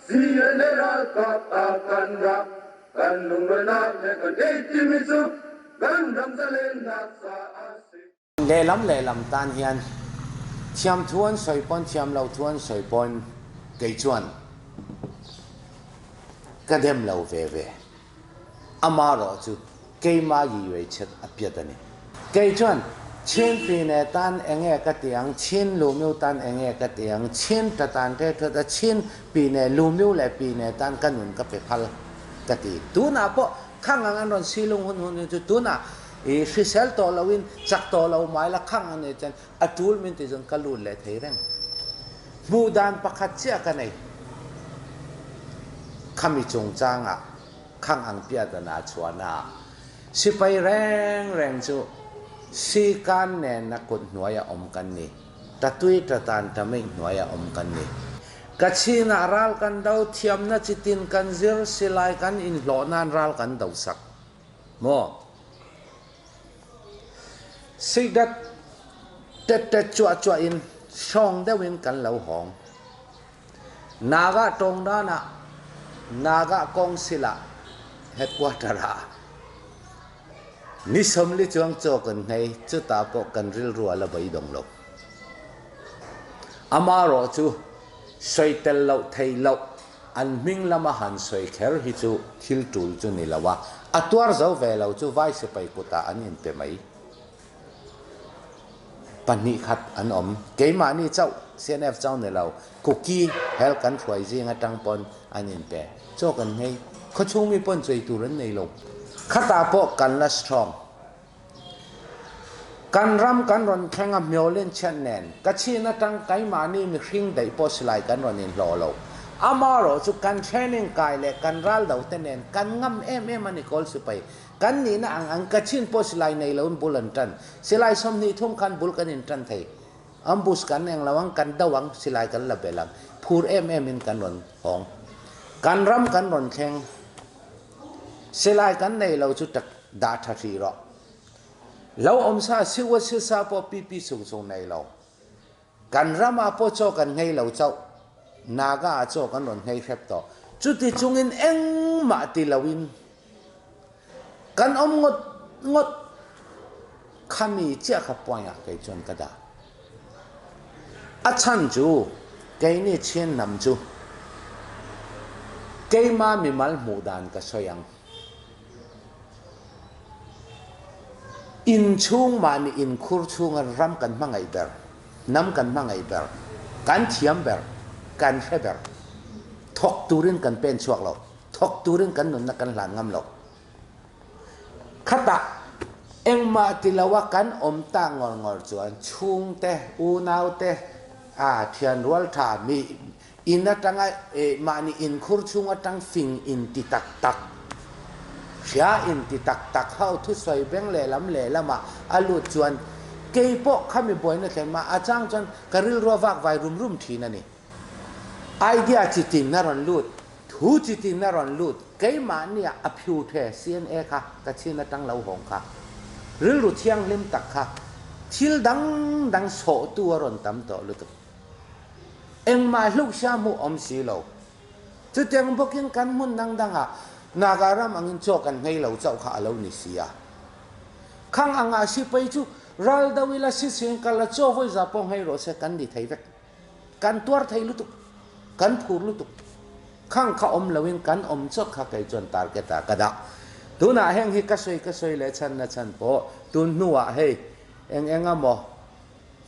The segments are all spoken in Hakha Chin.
CNA ralkap a kan rak kan lungrualnak he kan ei timi cu kan ram zalennak caah si. Lehlam lehlam tan hian thiam thu an sawi pawn thiam lo thu an sawi pawn kei chuan ka dem lo ve ve. Amarawh chu keimah yi chet a piat a ni. Kei chuan Chin pine tan enge ka ti ang, Chin lumiu tan enge ka ti ang, Chin ta tan te thut a Chin pine lumiu le pine tan ka nun ka pe phal ka ti. Tunah pawh khang ang an rawn silung hun hun chu tunah i hrisel tawh loin chak tawh lo mai la khang an ni chuan a tul min ti chuan ka lut leh thei reng. Hmuh dan pakhat chiah ka nei. Khami chungchangah khang ang piah dana chuana sipai reng reng chu sikan nen na kut hnuai a om kan ni. Tatui tatan tamik hnuai a om kan ni. Kachin ah ral kan do thiamna chitin kan zir silai kan in hlawh nan ral kan do sak. Maw? Sidat tette chuah chuah in hrawng deuh in kan lo hawng. Naga tawngdan ah Naga Council ah headquarter ah ni 40 chuang chaw kan ngei cuta pawh kan rilru a la beidawng lo. Amarawh cu soitel lo thei lo an hming lama han soi kher hi cu thil tul cu ni lo a a tuar zo ve lo cu vai sipai kut ah an in pe mai. Pahnih khat an um. Keimah nih chauh CNF chau ni lo Kuki hel kan hruai zing atang pon an in pe. Chaw kan ngei. Khuachung mi pon choi tur an nei lo. Khata pawh kan la strong. Kan ram kan ron thleng a myolin chiat nen Kachin atang keimah nih mihring daih pawh silai kan ron in hlawh lo. Amarawh cu kan training kai le kan ral do te nen kan ngam em em ani kawl sipai. Kan nihna ang ang Kachin pawh silai nei lo in bul an ṭan. Silai 23 khan bul kan in ṭan thei. Ambush kan eng lo ang, kan do ang, silai kan la bel ang. Phur em em in kan rawn hawng. Kan ram kan rawn thleng. Silai kan nei lo chu tak dah ṭha hrih rawh. Lo awm sa siu a si sa pawh pipi sung sung nei lo. Kan ram ah pawh chaw kan ngei lo chauh. Naga ah chaw kan rawn ngei hrep tawh. Chuti chungin engmah ti loin kan um ngot ngot khami chiah kha point ah kei chuan ka dah. A chan cu kei nih Chin hnam cu keimah mimal hmuh dan ka soi ang. Innchung mah nih innkhur chung ah ram kan hmangaih ber, nam kan hmangaih ber, kan thiam ber, kan hre ber. Thawk turin kan pen chuak lo. Thawk turin kan nunnak kan hlan ngam lo. Khatah engmah ti lo ah kan um ta ngor ngor chuan chungte, unau te, a thian rual tha mi inn atanga mah nih innkhur chung atang fing in ti taktak hria in ti taktak ho thusawi beng lehlam lehlam ah a lut chuan kei pawh khami buaina thlen ma a chang chuan ka rilru a vak vai rum rum thin a ni. Idea chitin na rawn lut, thu chitin na rawn lut, keimahni ah a phiu the CNA kha ka chin atang lo hawng kha rilru thianghlim tak kha thil dang dang sawhtu a rawn tam tawh lutuk. Engmah hluksia hmuh awm si lo. Chutiang bawkin kan hmun dangdang ah Naga ram angin chaw kan ngei lo chauh kha a lo ni si a. Khang angah sipai cu ral do ila sising kal la chaw voi za pawh ngei rawh se kan ni thei vek. Kan tuar thei lutuk. Kan phur lutuk. Khang kha om loin kan om chot kha kei chuan target ah ka dah. Tunah heng hi ka soi ka soi le chan na chan pawh tun hnu ah hei eng eng amaw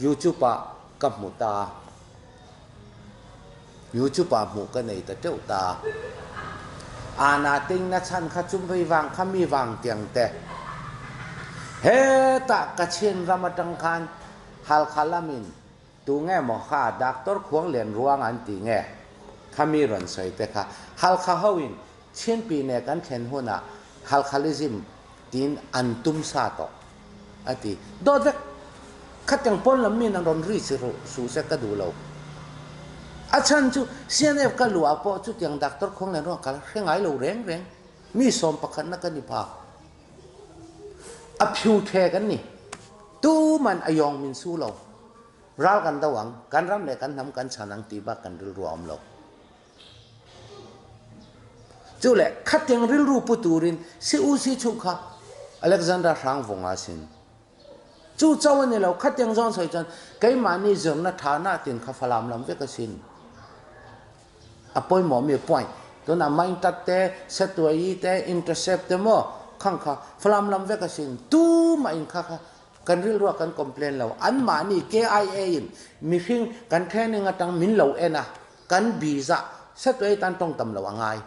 YouTube ah ka hmu ta. YouTube ah hmuh ka nei ta teuh ta. Ana ting na chan kha chum vei vang kha mi vang tiang te. Hetah Kachin ram atang khan Halkha lamin tu nge maw kha Doctor Khuang Lian Ruang an ti nge kha mi rawn sawi te kha Halkha ho in Chinpi ne kan thlen hunah Halkhalism tiin an tum sa tawh a ti. Dawt vek khatiang pawn lam mi in an rawn ri si su se ka duh lo. A chhan chu CNF ka luh ah pawh chutiang doctor Khuang Lian Ruang ka la hre ngai lo reng reng. Mi sawm pakhatna kan i phak. A phiu the kan ni. Tuman a yawng min su lo. Ral kan do ang, kan ram le kan hnam kan chan ang ti bak kan rilru a um lo. Cu le khating rilru pu turin si u si chu kha Alexander Hrang Vung ah sin. Cu cho an i lo khating zong soi cun keimah nih zirna tha na tin kha Falam lam vek a sin. A poimawh mi point tuna main tat te setuai te intercept te mo khang kha Falam lam vek a sin. Tu ma in kha kha kan rilru kan complain lo. Anmah nih KIA in mihring kan training atang min lo en a kan biza setuai tan tong tam lo angai.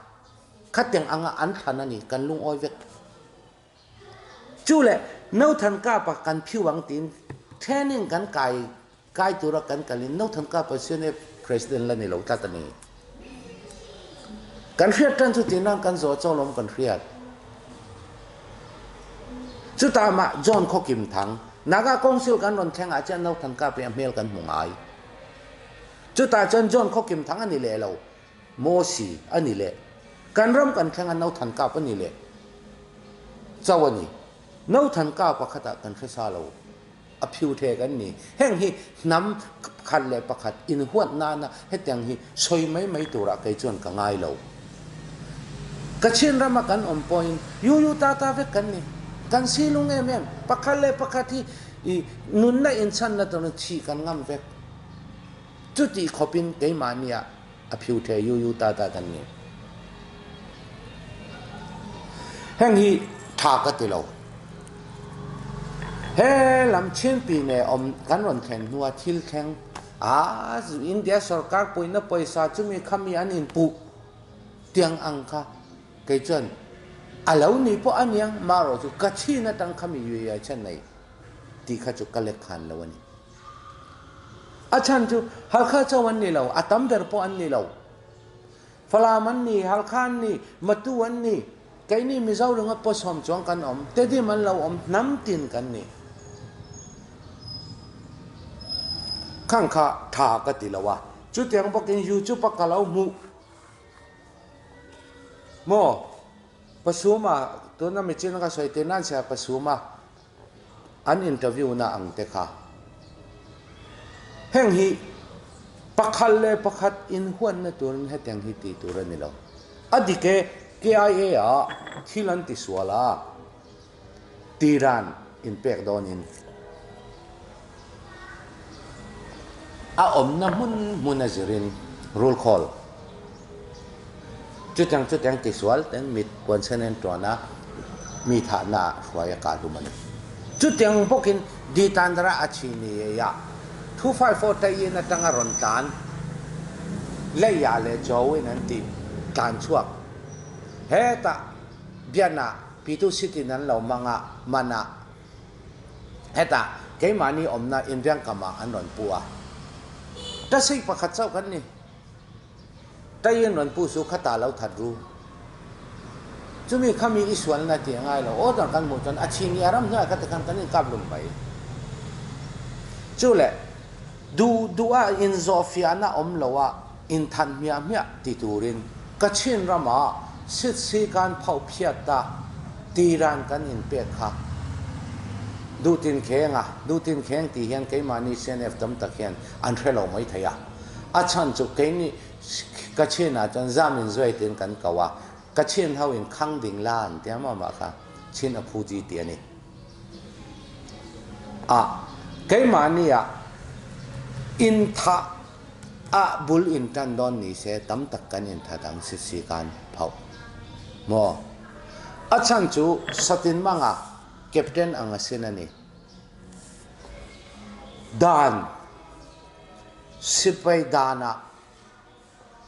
Khateng anga an thlan ani kan lung oi vek. Cu le Nothan Kap ah kan phiu ang tiin training kan kai kai tura kan kal in Nothan Kap ah CNF president la ni lo tlat ani. Kan hriat tan cu tinan kan zaw chaw lom kan hriat. Cu ta ma John Kho Kim Thang Naga Council kan ron thleng ah chan Nothan Kap i a hmel kan hmu ngai. Cu ta chan John Kho Kim Thang ani le lo. Mosi ani le kan ram kan thleng ah Nothan Kap ani le. Co ani. Nothan Kap pakhat ah kan hre sa lo. A phiu the kan ni. Heng hi hnam khat le pakhat in huat na na hetiang hi soi mai mai tura kei chuan ka ngai lo. Kachin ram ah kan om point yu yu ta ta vek kan ni. Kan silung em em pakhat le pakhat hi i nun na in chan na ton thi kan ngam vek. Cuti khopin keimah nih ah a phiu the yu yu ta ta kan ni. Heng hi tha ka ti lo. He lam Chinpi ne om kan ron thlen hnu ah thil thleng a India sarkar puina poisa chumi khami an in pu tiang ang kha kei chuan a lo ni pawh aniang ma ro chu Kachin atang khami yu ya chen nei ti kha chu ka lek khan lo ani. A chan cu Halkha cho an ni lo, a tam ber pawh an ni lo. Falam an ni, Halkha an ni, Matu an ni, kei nih Mizo ringot pawsawm chuang kan um, Tedim an lo um, hnam tin kan ni. Khang kha tha ka ti lo a. Cu tiang bak in YouTube ah ka lo hmuh. Maw, pasuma, tuna michin ka soi te nan sia pasuma, an interview na ang te kha. Heng hi pakhat le pakhat in huan na turin hetiang hi ti tur ani lo. A dike KIA ah thil an ti sual a tiran in pek dawn in a awm na hmun hmun a zirin rul khawl Chutiang chutiang tisual ten mit puansen an ṭuan a, mi thahnak ah hruai a kah hlum a ni. Chutiang bawkin Ditandra a chi ni ei ah 254 Tayin aṭang a rawn tlan. Leiah le Joe in an ti tlan chuak. Hetah bian ah Pitu City nan lo mang ah man ah hetah keimah nih umnak inn riangkam ah an rawn pu a. Tasik pakhat chauh kan ni. Tayin ron pu su khata lo that ru. Cumi khami i sual na ti ngai lo. Order kan hmuh cun a chin i a ram hnuai kha tikhan kan in kap lum bai. Cu le du du ah in zawhfiah na um lo ah in than hmiah hmiah ti turin Kachin ram ah sitsi kan phoh phiat ta tiran kan in pek kha dutin kheng ah dutin kheng ti hian keimah nih CNF tam tak hian an hre lo mai thei a. A chan cu kei nih Kachin ahcun zam in zuai tiin kan ko a Kachin ho in khang ding la an ti ma mah kha Chin a phu ji ti ani. A keimah nih ah inn tha ah bul in tan don ni se tam tak kan in tha dang si si kan phau. Mo a chan cu satin manga captain ang asin ani. Dan Sipai dan ah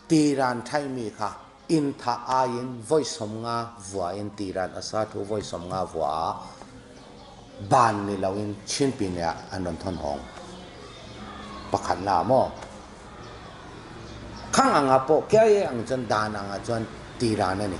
tiran thaimi kha inn tha ai in voi 50 vua in tiran a sa thu voi 50 vua ah ban ni loin Chinpine ah an ron thon hong. Pakhat la maw? Khang anga pawh kiai ang cun dan anga cun tiran ani.